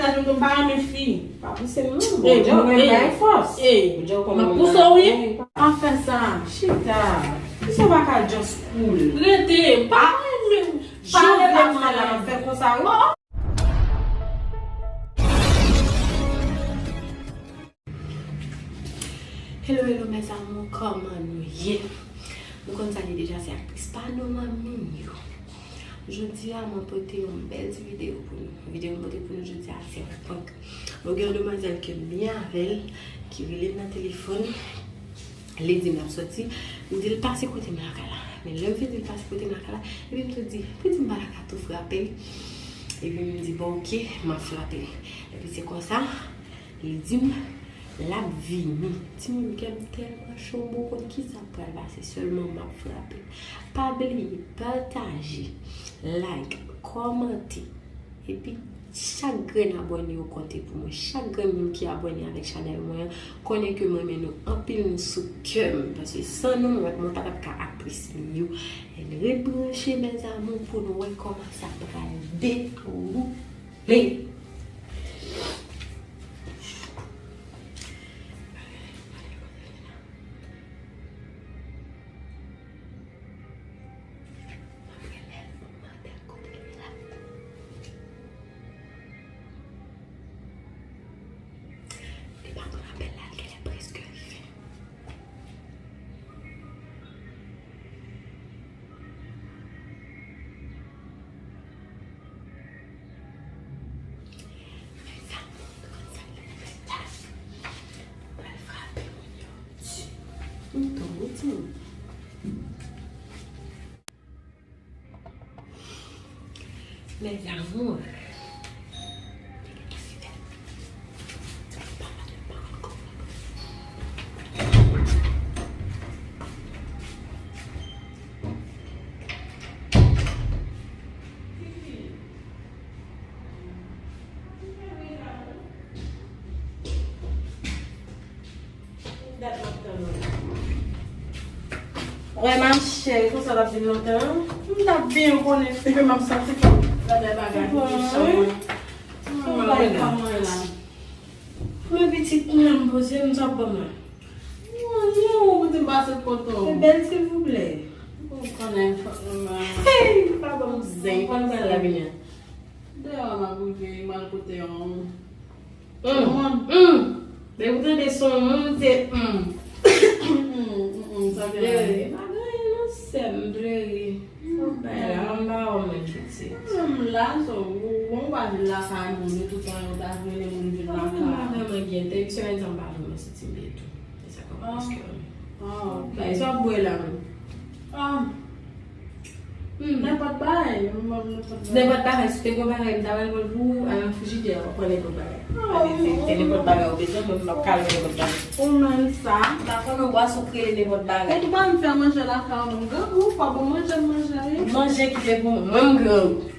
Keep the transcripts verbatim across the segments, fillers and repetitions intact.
Sa di m tou m pa renmen fi. Pa pouse m non. Ey, Bondye, ou renmen bay fòs. Ey, Bondye, ou konn m ap pouse w, wi. Pa fè sa. Chita. Poukisa w pa ka just cool? Rete, pa renmen. Pale la, m fè konsa, wi. Hello, hello, mes amours, kòman nou ye? Nou konn sa li deja, se aktris pa nou manmi yo. Jodi a, mwen pote yon bèl ti videyo pou nou. Videyo mwen pote pou nou jodi a, se yon prank. Bon, gen yon demwazèl ke m byen avè l, ki rele m nan telefòn, li di m l ap sòti, m di l pase kote m lakay la. Men lè m fin di l pase kote m lakay la, epi m tou di, pou di m pa ta ka tou frape l. Epi m di, bon, oke, m ap frape l. Epi se konsa, li di m, l ap vini. Timoun, kè m tèlman cho, m poko konn kisa k pral pase, sèlman m ap frape. Pa bliye, pataje, like, kòmante. Epi, chak grenn abòne yo konte pou mwen. Chak grenn moun ki abòne avèk chanèl mwen an, konnen ke m renmen nou anpil, nou sou kè m. Paske san nou, mwen, mwen pa t ap ka apresye yo. Ret branche, mes amours, pou nou wè kòman sa pral dewoule. Li pa konn apèl la, li genlè prèske rive. Mezanmi, nou konn sa k fèt la. Pral frape moun yo. M tonbe, timoun. Mes amours. Wè, ma chère, konsa w ap vin lontan? M t ap byen konnen ke m ap santi fò. Gade bagay ki mechan, mwen. Mwen bay kòman la. Men pitit, m la m poze m, sa w ap ban mwen? Manje, ou di m pase kote w. E bèl, silvouplè. Ou konnen fòk mwen ba. Hey, pa ban m zen, pa ban m zen la vini. Deyò, m ap rive, m al kote yon. Hum, hum. Lè ou tande son hum, se hum. Hum, hum, hum, sa gen la. Plere, pa gen anyen non, sè m, plere. Sa w bay la, m pa wè w menm pitit. Mwen m la, so, ou, ou pa vin lakay moun, yo tout tan yo ta vin, moun vin lakay. Mwen pa vrèman gen, depi semèn sa m pa vrèman santi m byen tou. E sa k ap prèske. Ah, ok. Bay, sa w ap bwè la menm? Ah. Hmm. Nenpòt bagay, m, m, nenpòt bagay. Nenpòt bagay, si te gon bagay, m ta pral pran l pou ou, al nan frijidè, w ap pran nenpòt bagay. Ah, se, se nenpòt bagay ou bezwen, mwen m ap kale nenpòt bagay. Ou menm sa. M ta pran yon bwason k rele nenpòt bagay. Ou pa m fè manje lakay ou, m grangou, fò bon manje m manje, wi. Manje ki te pou mwen, mwen m grangou.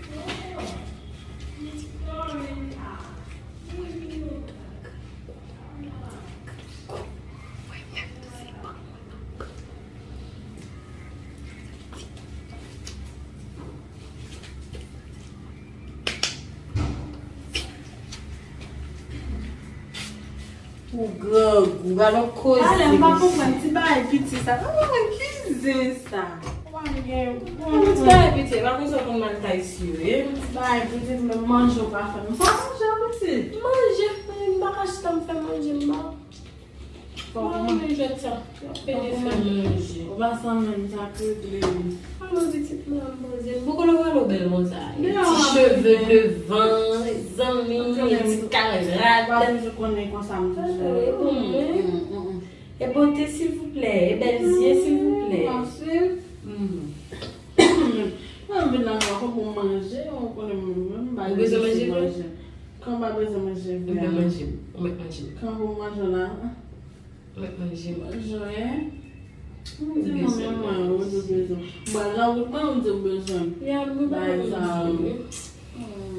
Ou grangou, gade yon koze. Talè, m pa konprann ti bagay piti sa. Oh, ki zen sa? Ou pa gen bon. Ti bagay piti, pa konn sa konn mal tay si yo ye. Ti bagay piti, menm manje ou pa fè. M pa manje piti. Manje, m pa ka chita m fè manje, m pa. Mwen menm jwèt sa. Pede fè manje. Ou pa sanble menm sa k regle wi. Mwen pitit mwen ap poze. Poko lè w wè l bèl konsa. Ti cheve devan, zanmi, ti kal rad. Ou pa toujou konnen konsa m toujou. E pou mwen. E bote silvouplè, e bèl zye silvouplè. Mwen vin nan kò pou manje, ou konnen mwen menm m pa bezwen manje. Kan m pa bezwen manje vre. Ou mèt manje. Ou mèt manje. Kan pou manje la. Mwen manje. Manje, hein? Ou di non, men mwen, ou di bezwen. Bon, nan wout mwen, ou di ou bezwen. Ya, mwen pa manje. Hmm.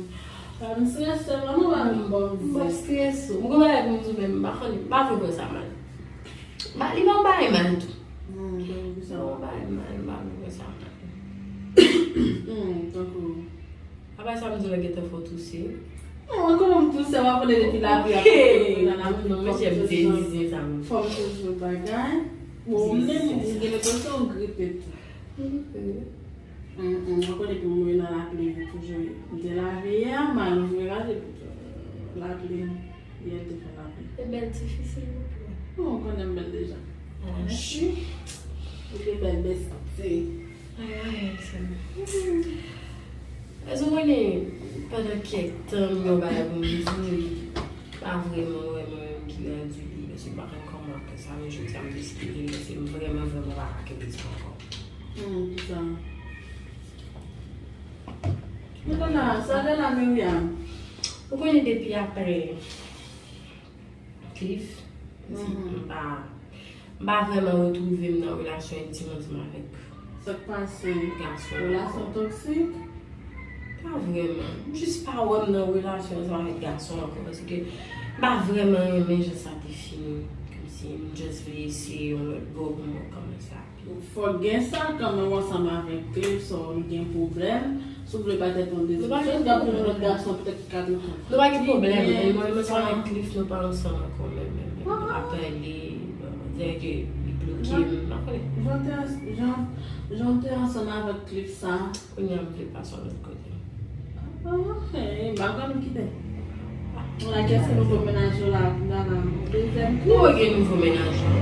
Pa m strese, non, non, pa m bon. M pa strese. Mwen konn bagay pou m di, men m pa konn, m pa vle pran sa mal. Ba, li pa yon bagay mal tou. Hmm, donk, sa. Li pa yon bagay mal, m pa vle pran sa mal. Hmm, tankou. Apa sa m di w la gentan fè w touse. Non, mwen konnen m tou sè, w ap konnen depi lapli ap tonbe nan lapli. Non, men jèm te di se sa menm. Fò m toujou bagay. Bon, m gen, m gen lenpresyon w gripe tou. Mm, mm, mwen konnen pou mwen nan lapli toujou. M te lave yè, m al ouvri raje pou lapli. Yè te fè lapli. E bèl ti fi, silvouplè. Non, ou konnen m bèl deja. Mèsi. Ou te bèl, bèsti. Ay, ay, ay, sè m. Èske w konnen, pandan kèk tan, m gen yon bagay pou m di w, li pa vrèman, vrèman menm ki grandi li, paske m pa konn kòman apre sa, men jodi a m deside li, paske m vrèman, vrèman pa ka kenbe sa ankò. Hmm, kisa? Mwen konn la, sa lè la, Myriam? Ou konnen depi apre Cliff, m pa, m pa vrèman retwouve m nan relasyon entim ansanm avèk Sa k pase? Gason. Relasyon toksik? Pa vrèman. M jis pa wè m nan relasyon ansanm avèk gason ankò, paske m pa vrèman renmen jan sa te fini. Kòmsi m just vle eseye yon lòt bò pou m wè kòman sa ap ye. Fòk gen sa kanmenm ansanm avèk Cliff, so nou gen pwoblèm. Si w vle bay tèt ou yon dezilizyon, gade yon lòt gason petèt ki ka toujou. Nou pa gen pwoblèm, men mwen menm ansanm avèk Cliff, nou pa ansanm ankò menm, menm, menm. Nou pa pale, bon, dirèk li bloke m, m pa konnen. Jan te ans-, jan, jan te ansanm avèk Cliff sa. Kounye a m vle pase yon lòt kote. Ah, ok, m pa konn kite. Lakèt se nouvo mennaj ou la, la, la, dezyèm Cliff. Ou gen nouvo mennaj ou.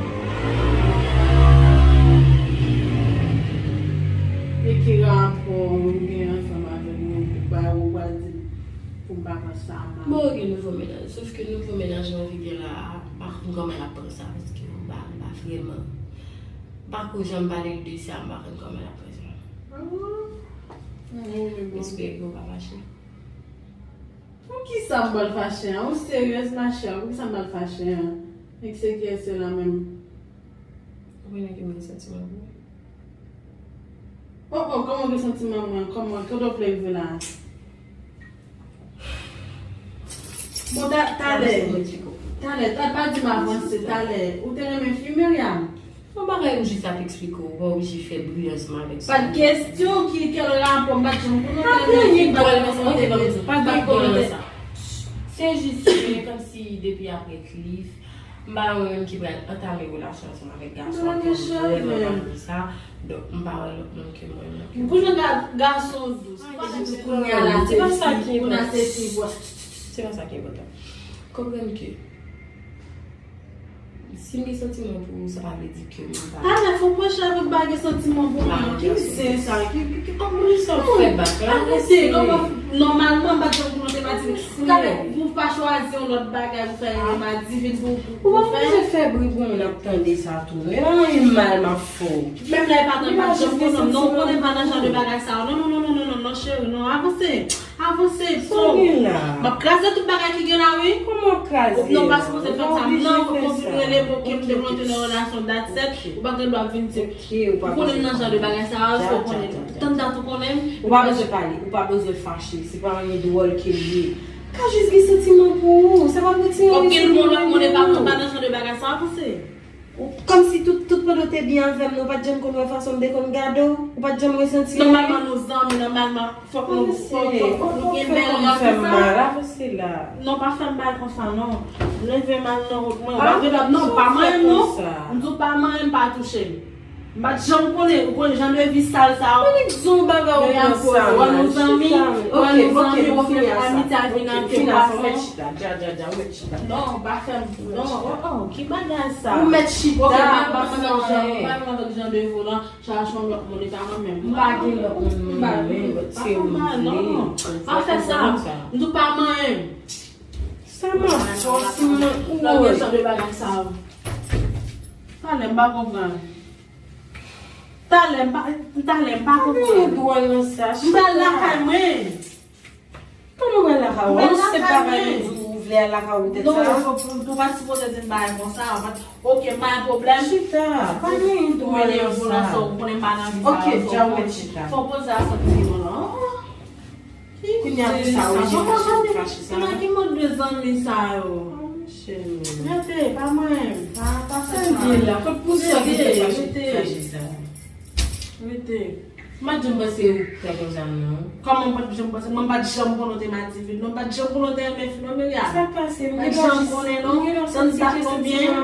E ki rapò ou gen ansanm avèk nou, ba ou pral di pou m pa pran sa mal. Bon, gen nouvo mennaj. Sof ke nouvo mennaj mwen anvi gen la a, m pa konn kòman l ap pran sa, paske m pa, m pa vrèman, m pa ko janm pale l de sa, m pa konn kòman l ap pran sa. Ah, bon. Espere ke w pa fache. Poukisa m pral fache an? Ou seryèz, ma chère? Poukisa m pral fache an? Èk se kiyès se la menm? Ou konnen ke m gen santiman pou ou. Oh, oh, kòman w gen santiman mwen? Kòman? Kote w vle rive la a? Bon, ta-, talè. Talè, ta-, pa di m avanse, talè. Ou te renmen fi, Myriam? Yon bagay m jis ap eksplike w, ou pa oblije fè bri ansanm avèk sa. Pa t kesyon ki, kèl rapò, m pa t janm konnen. Pa gen anyen dwòl nan sa, ok, ban m di w, pa gen dwòl nan sa. Se jis ke, kòmsi depi apre Cliff, m pa wè mwen menm ki pral antame relasyon ansanm avèk gason ankò, m vrèman pa vle sa. Donk, m pa wè lòt moun ke mwen menm ke mwen. Pou jan ga-, gason dous, li pa di tou kounye a la, se pa sa ki enpòtan. Se pa sa ki enpòtan. Konprann ke si m gen santiman pou ou, sa pa vle di ke m pa. Talè, fò pwoche avèk bagay santiman pou mwen. Ki zen sa? Ki, ki, ki, kòman sa w fè bak la? Arete, kòman, nòmalman, m pa t janm konnen w te madiven. Talè, pou w pa chwazi yon lòt bagay pou fè yon madiven pou, pou, pou fè. Ou pa oblije fè bri pou moun ap tande sa tou. E pa anyen mal m ap fè w. Menm lè e pa nan, m pa t janm konnen w, non, ou konnen m pa nan jan de bagay sa yo. Non, non, non, cheri, non, avanse. Avanse, so, m ap kraze tout bagay ki gen la, wi. Kòman w ap kraze? Non, pa sipoze fè m sa. Non, ou vin rele m, ok, m deplante nan relasyon, that's it. Ou pa gen dwa vin di m. Ou konnen m nan jan de bagay sa a, èske w konnen? Tann dat ou konnen m. Ou pa bezwen pale, ou pa bezwen fache. Se pa anyen dwòl ke l ye. Ka jis gen santiman pou ou. Sa pa retire anyen sou ou. Ok, l gon lòt moun, e pa, m pa nan jan de bagay sa a, avanse. Ou, kòmsi tout, tout pandan w te byen avè m, ou pa t janm konn wè fason m te konn gade w, ou pa t janm resanti anyen. Nòmalman, nou zanmi, nòmalman, fòk nou, fòk, fòk, fòk nou gen bèl relasyon sa. Avanse la. Non, pa fè m bagay konsa, non. Leve mal nan wout mwen. Ou pa gen dwa, non, pa manyen m, non. M di w pa manyen m, pa touche m. M pa t janm konnen, ou konn jan de vi sal sa yo. Annik di yon bagay ou pran sa mal. Wè nou zanmi, wè nou zanmi, ou fè amitye avè n ak yon gason. Chita, dja, dja, dja, ou mèt chita. Non, pa fè m, non, oh, oh, ki bagay sa? Ou mèt chita, pa fè anyen. Ok, pa pran nan jan, pa pran nan jan de volan, chache yon lòt moun, e pa mwen menm. M pa gen lòt moun, mwen menm, se ou m vle. Non, non, pa fè sa. M di w pa manyen m. Sa m ap fè w, si mwen, ou wè. Lòt jan de bagay sa yo. Talè, m pa konprann. Talè, m pa, talè, m pa konprann. Anyen dwòl nan sa, m pral lakay mwen. Kòman w pral lakay ou? Yon sèl bagay m di w, ou vle al lakay ou tèt sa? Non, ou, ou, ou pa t sipoze di m bagay konsa. Ok, m pa gen pwoblèm. Chita, pa gen dwòl nan sa. Ou konnen m pa nan vi sa. Ok, dja ou mèt chita. Fò poze a santiman an. Kounye a pou sa, ou jere fache sa. Nan ki mòd de zanmi sa yo? Rete, pa manyen m, pa, pa fè sa. Sa l ye la, kot pou sa ki te fache sa? Rete. M pa t janm panse ou te konsa, non. Kòman m pa t janm panse? Mwen m pa t janm konnen w te madivid, non. M pa t janm konnen w te renmen fi, non, Myriam. Sa k pase? M pa t janm konnen, non. Sa n dat mwen byen.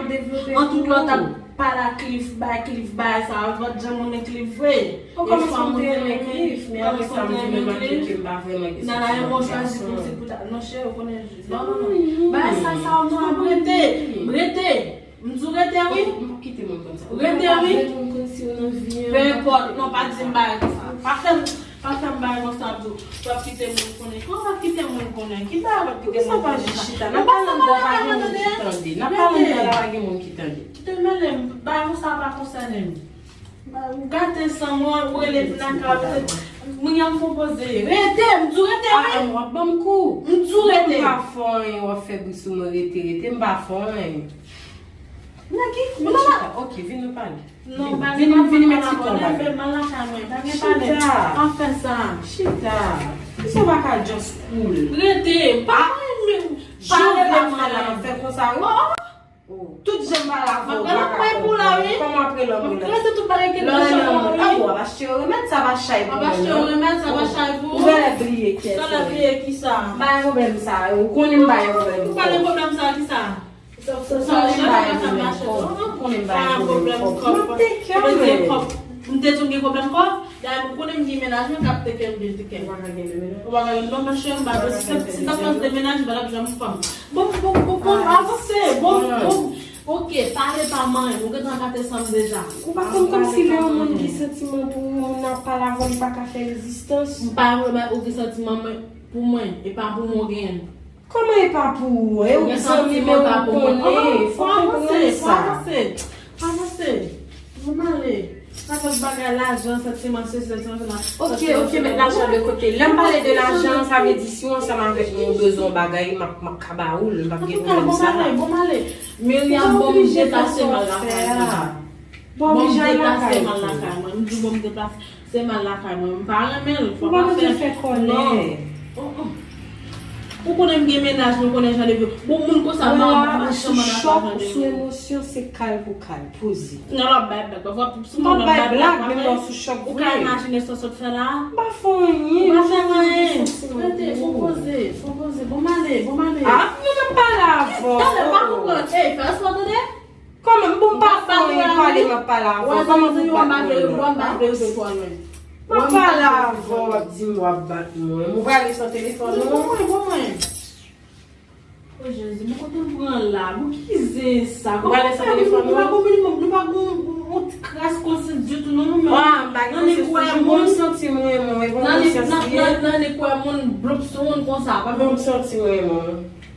An tout lòt ap pale a Cliff, bay Cliff, bay sa. Ou pa t janm renmen Cliff vre. Ou kòmanse w te renmen Cliff, men apre sa m vin remake ke m pa vrèman gen santiman pou gason. Nana, yon mò chwazi pou ti pou ta. Non, cheri, ou konnen. Non, non, non. Bagay sa, sa, non, rete. Rete. M di w rete wi. M p ap kite moun konn sa. Rete wi. Pe enpòt, non, pa di m bagay konsa. Pa fè m, pa fè m bagay konsa, Abdou. W ap kite moun konnen. Kòman w ap kite moun konnen? Ki bagay w ap kite moun konnen? Poukisa w pa jis chita? N ap pale anndan, pa gen moun ki tande. N ap pale anndan la, pa gen moun ki tande. Kite m ale, bagay konsa pa konsène m. Ou gate san mwen, ou rele vin lakay mwen. Mwen, an m konpoze. Rete, m di w rete wi. A, w ap ban m kou. M di w rete. M pa fè anyen, w ap fè bri sou mwen, rete, rete, m pa fè anyen. Nèg ki, vin chita. Ok, vin nou pale. Non, pa gen pale, mal lakay mwen, pa gen pale. Chita. Pa fè sa. Chita. Kisa w pa ka just cool? Rete, pa renmen pale la, m fè konsa wi. Tout jan m pale avè w, m ap gade w pran pou la wi. Kòman apre lanmou la? M ap kraze tout bagay ki nan chanm ou wi. Ou ap achte yon remèd, sa pa chay pou mwen non. M ap achte yon remèd, sa pa chay pou ou. Ou genlè bliye kiyès ou ye. Sa la bliye kisa? M pa gen pwoblèm sa yo. Ou konnen m pa gen pwoblèm kòb. Ou pa gen pwoblèm sa kisa? Sa w chèche pa ka mache non. Ou konnen m pa gen pwoblèm kòb. M ap teke w men. M te di w gen pwoblèm kòb? Dayè m konnen m gen mennaj mwen k ap teke m byen teke m. Ou pa ka gen de mennaj? Ou pa ka gen non, monchè, m pa bezwen. Si sa fòs de mennaj, m pa t ap janm fanm. Bon, bon, bon, bon, avanse. Bon, bon. Ok, pale pa manyen. Ou gentan gate san m deja. Ou pa konn kòmsi lè yon moun gen santiman pou ou, moun nan ap pale avè w, li pa ka fè rezistans. M pa renmen ou gen santiman mwen pou mwen, e pa pou mwen ou genyen l. Kòman e pa pou ou? E ou ki zanmi men ou konnen, fò konprann sa. Avanse, avanse. Bon, m ale. Sa fòs bagay lajan, santiman, sesi, santiman, sela. Ok, ok, met lajan de kote. Lè m pale de lajan, sa vle di si w ansanm avèk mwen, ou bezwen yon bagay, m ap, m ap ka ba ou l, m p ap gen pwoblèm sa. Bon, m ale, bon, m ale. Myriam, bon, m deplase m al lakay mwen. Bon, m deplase m al lakay mwen. M di bon, m deplase. Se mal lakay mwen, m pa renmen l. Ou pa bezwen fè kòlè. Non. Ou konnen m gen mennaj, nou konnen jan de vi. Bon, moun konsa, m ap sou chòk, sou emosyon, se kal pou kal, poze. Nan l ap bay blag, pafwa, sou moun ap bay blag, men lè w sou chòk vre. Ou ka imajine sa w sot fè la? M pa fè anyen. Ou pa fè anyen. Rete, fò poze, fò poze. Bon, m ale, bon, m ale. Ah, nou ap pale avè w. Talè, pa konprann. Ey, fè respè w tande. Kòman, bon, m pa fè anyen, pale, m ap pale avè w. Kòman pou bat mwen la? M ap pale avè w, w ap di m w ap bat mwen. M prale san telefòn ou. Bon mwen, bon mwen. O Jezi, bon kote m pran la? Bon ki zen sa? Ou prale san telefòn ou? Nou pa gon minimòm, nou pa gon yon ti kras konsyans ditou non, nou menm. Nan li kwè moun. Nan li kwè moun blop sou moun konsa.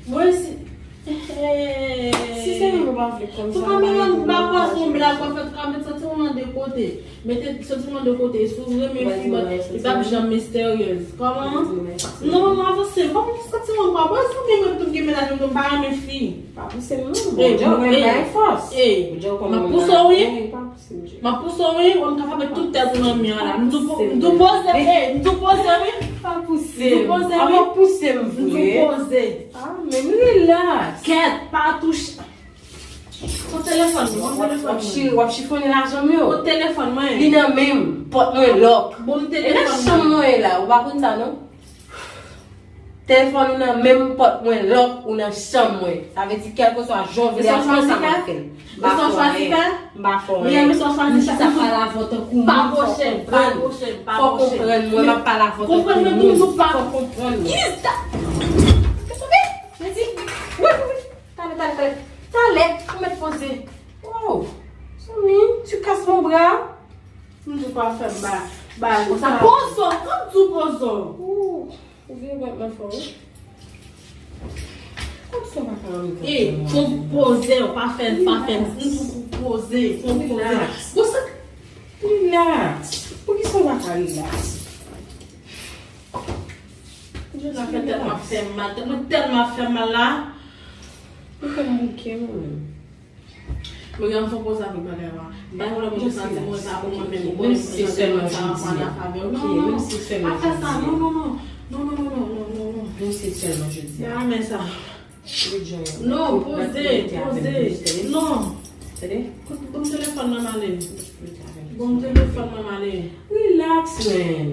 Bon, si Hey. Si se nou nou pa vle konn sa, nou pa gen moun. Tout ka met santiman de kote. Mete santiman de kote. Si w renmen fi, li p ap janm misteryez. Kòman? Non, avanse. Kòman santiman pa? Mwen, si w gen menm tout gen mennaj, mwen pa renmen fi. Pa pouse m non. Bondye, ou menm bay fòs. M ap pouse w wi. M ap pouse w wi. Ou m ka frape tout tèt ou nan mi an la. M tou poze, m tou poze wi. Pa pouse m. M tou poze wi. M tou poze. Ah, men relax. Kèt, pa touche. Son telefòn mwen, son telefòn mwen. W ap chifonnen lajan m yo. Son telefòn mwen. Li nan men m, pòt mwen lòk. Bon, m telefòn mwen. E nan chanm mwen la, ou pa konn sa non. Telefòn ou nan men m, pòt mwen lòk, ou nan chanm mwen. Sa vle di kèlkeswa jan w vle a, se konsa m ap fè l. M pa fè anyen. M pa fè anyen. M chita pale avè w tankou moun, fò w konprann. Fò w konprann mwen, m ap pale avè w tankou moun, fò w konprann mwen. Talè, talè, talè. Talè, ou mèt poze. Oh, zanmi, tu casses mon bras. M di w pa fè m ba, ba konsa. Poze w, m di w poze w. Ou vin wè mwen fò wi. Kòmsi w pa ka annik. E, fò w poze w, pa fè, pa fè m. M di w pou poze, fò w poze. Relax. Relax. Poukisa w pa ka relax? Jodi a fè tèt mwen ap fè m mal, tèt mwen tèlman ap fè m mal la. Ou fè m bouke mwen menm. Mwen gen yon fon poze avèk bagay la. M pa gen pwoblèm pou santi mwen sa pou mwen menm. Menm si se sèlman jodi a. Ok, menm si se sèlman jodi a. Pa fè sa, non, non, non. Non, non, non, non, non, non, non. Menm si se sèlman jodi a. M pa renmen sa. Non, poze, poze. Non. Tande? Kout, ban m telefòn nan, m ale. Bon, telefòn mwen male. Relax, man.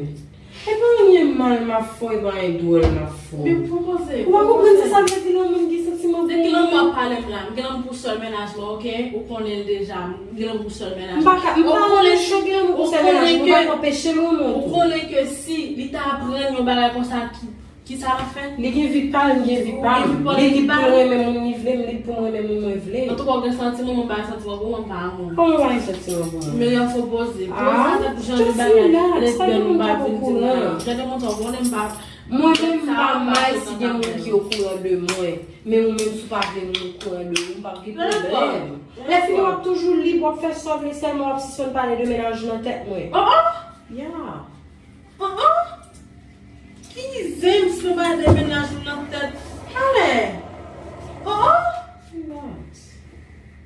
E pa anyen mal m ap fè w, e pa anyen dwòl m ap fè w. Men pwopoze. Ou pa konprann sa sa vle di lè yon moun gen santiman pou yon moun? De ki lanmou w ap pale m la? M gen lanmou pou sè l mennaj mwen, oke? Ou konnen l deja. M gen lanmou pou sè l mennaj mwen. M pa ka, m pa anpeche w gen lanmou pou sè l mennaj mwen. Ou pa ka anpeche m renmen w tou. Ou konnen ke si li ta aprann yon bagay konsa ki Kisa l ap fè? Li gen vi pa l, m gen vi pa m. Li lib pou l renmen moun li vle, m lib pou m renmen moun mwen vle. Antouka, ou gen santiman, mwen pa gen santiman pou mwen, m pa renmen w. Kòman w pa gen santiman pou mwen? Men yon fo poze. Poze, se jan de bagay lesbyèn ou pa vin di m nan. Gade moun sa, ou konnen m pa. Mwen menm, m pa mal si gen moun ki okouran de mwen. Men ou menm, si w pa vle moun okouran de ou, m p ap gen pwoblèm. Lè fini, w ap toujou lib, w ap fè sa w vle, sèlman w ap sispann pale de mennaj ou nan tèt mwen. Oh, oh! Ya. Oh, oh! Ki zen m sou ba de mennaj ou nan tèt? Talè! Oh, oh! Relax.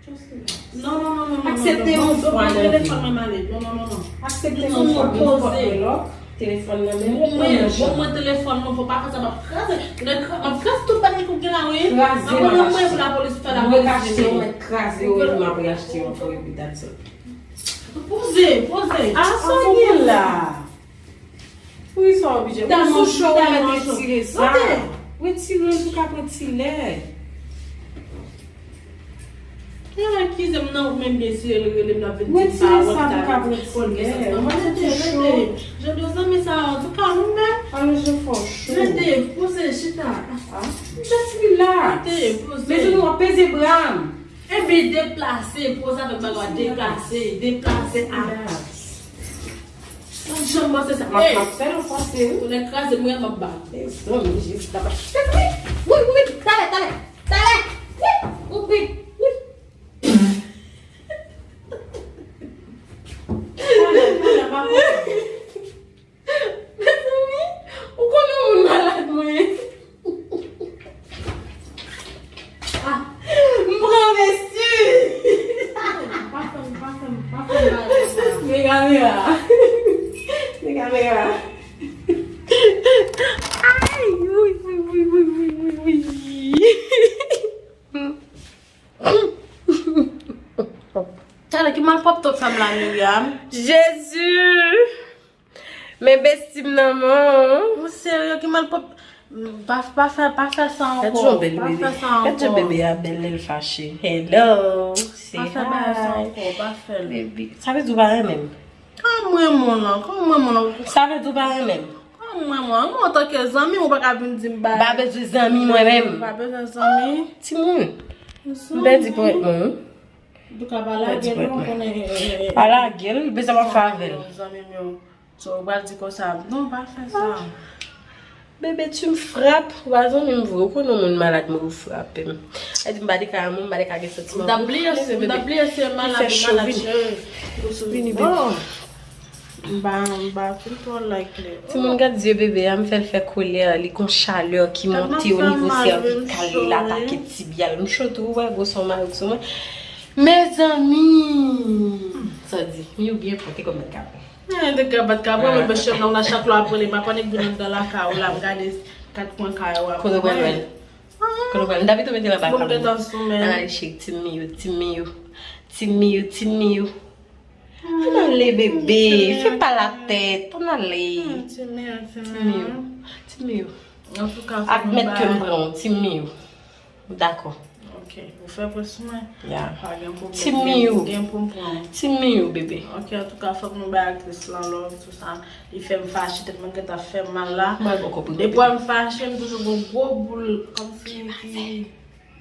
Just relax. Non, non, non, non, non. Aksepte yon fwa nan vi. Telefòn mwen male. Non, non, non, non. Aksepte yon fwa, yon fwa de lòk. Telefòn nan men ou, mwen, bon, mwen telefòn mwen, fò pa fè sa, m ap kraze. M ap kraze tout bagay ki gen la, wi. Kraze, m ap kraze. Mwen pou lapolis, fè lapolis vini. Mwen ka achte yon, mwen kraze yo, epi m ap reachte yon ankò, epi that's all. Poze, poze. A sa w gen la? Pou ki sa w oblije? Ou sou cho, ou mèt retire sa. Retire l pou k ap retire. Yon akize m nan ou menm byen si l rele m nan vin di m pa wè m ta retire. Rete, rete. Jan de zanmi sa yo, antouka nou menm. Rete, poze, chita. Just relax. Rete, poze. Mezanmi, w ap peze bra m. Epi deplase, poze avèk bagay, deplase, deplase a. Mwen janm panse sa. M ap fè l fòse wi. Kounye kraze mwen m ap ba. Mezanmi, Jezi papa. Wi, wi, wi, talè, talè, talè. Wi, wi, wi. Talè, talè, m ap fè. Mezanmi, ou konnen moun malad mwen ye. Ah, m pran vesti. Pa fè m, pa fè m, pa fè m bagay konsa. Men kamera. Men kamera. Ay, wi, wi, wi. Talè, ki malpwòpte w fè m la, Myriam? Jezi! Men besti m nan men w. Ou serye, ki malpwòp. Pa, pa fè, pa fè sa ankò. Gad jan bèl bebe. Gad jan bebe a bèl lè l fache. Hello. Pa fè bagay sa ankò, pa fè l. Baby. Sa vle di w pa renmen m? Kòman m renmen w lan? Kòman m renmen w lan? Sa vle di w pa renmen m? Kòman m renmen w? Mwen, antanke zanmi, ou pa ka vin di m bagay. M pa bezwen zanmi mwen menm. M pa bezwen zanmi. Timoun. M pèdi ponyèt mwen wi. Antouka, pa lage l non, konnen. Pa lage l, bezwen m ap fè avè l. Zanmi m yo. So, ou pral di konsa, non, pa fè sa. Bebe, tu m frap. Ou pa zanmi m vre, ou konnen yon moun malad mwen ou frape m. Sa di m pa te ka renmen w, m pa te ka gen santiman pou ou. M t ap bliye si, m t ap bliye si e malad ou malad, cheri. Vini, bebe. M pa, m pa fin twò like li. Timoun gad zye bebe a, m fè l fè kolè, li gon chalè ki monte o nivo sèvikal li, l atake tibya l. M cho tou, ou wè gwosè yon mari sou mwen. Mezanmi! Sa di, Miu byen fò, te kòm bat kabrit. Eh, te kòm bat kabrit, mwen, mesye, nan la chak lwa ap rele, m ap annik vin anndan lakay ou la, m gade kat kwen kay ou ap. Kote w pral wè l? Kote w pral? M t ap tou mete l anba kabrit. Ann ale, cheri, ti Miu, ti Miu. Ti Miu, ti Miu. Ann ale, bebe, fè pa latèt, ann ale. Ti Miu, ti Miu. Ti Miu. Antouka, admèt ke m pran w, ti Miu. Dakò. Ok, ou fè pwen sou mwen. Ya. Pa gen pwoblèm. Ti Miu. Gen pou m pran w. Ti Miu, bebe. Ok, antouka, fòk nou bay aktris lan love, tout sa. Li fè m fache, tèt mwen gentan fè m mal la. Mwen poko pou bebe. Depi m fache, m toujou gon gwo boul, kòmsi ki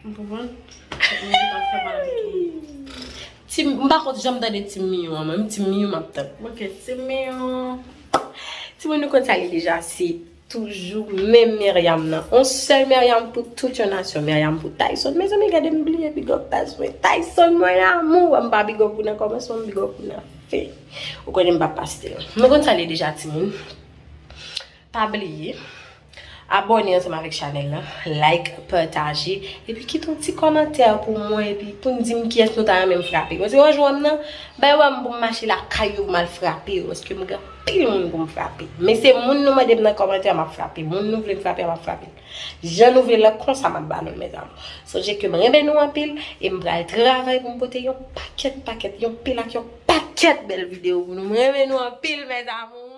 M konprann. Mwen te ap fè mal avèk li. Ti, m pa konn janm tande Team Miu an, mwen, Team Miu m ap tann. Ok, Team Miu. Timoun, nou konn sa li deja, se toujou menm Myriam nan. On sèl Myriam pou tout yon nasyon. Myriam pou Tyson. Mezanmi, gade m bliye big up baz mwen. Tyson, mwen lanmou. M pa big up ou nan kòmansman, m big up ou nan fen. Ou konnen m pa paste. Nou konn sa li deja, timoun. Pa bliye, Abòne ansanm avèk chanèl la, like, pataje, epi kite yon ti kòmantè pou mwen, epi pou n di m kiyès nou ta renmen m frape. Paske wè jwè m nan, bay wè m pou m mache lakay yo pou m al frape yo, paske m gen anpil moun pou m frape. Men se moun nou mande m nan kòmantè a m ap frape, moun nou vle m frape a m ap frape. Jan nou vle l la, konsa m ap ba nou l, mezanmi. Sonje ke m renmen nou anpil, e m pral travay pou m pote yon pakèt, pakèt, yon pil ak yon pakèt bèl videyo pou nou. M renmen nou anpil, mezanmi.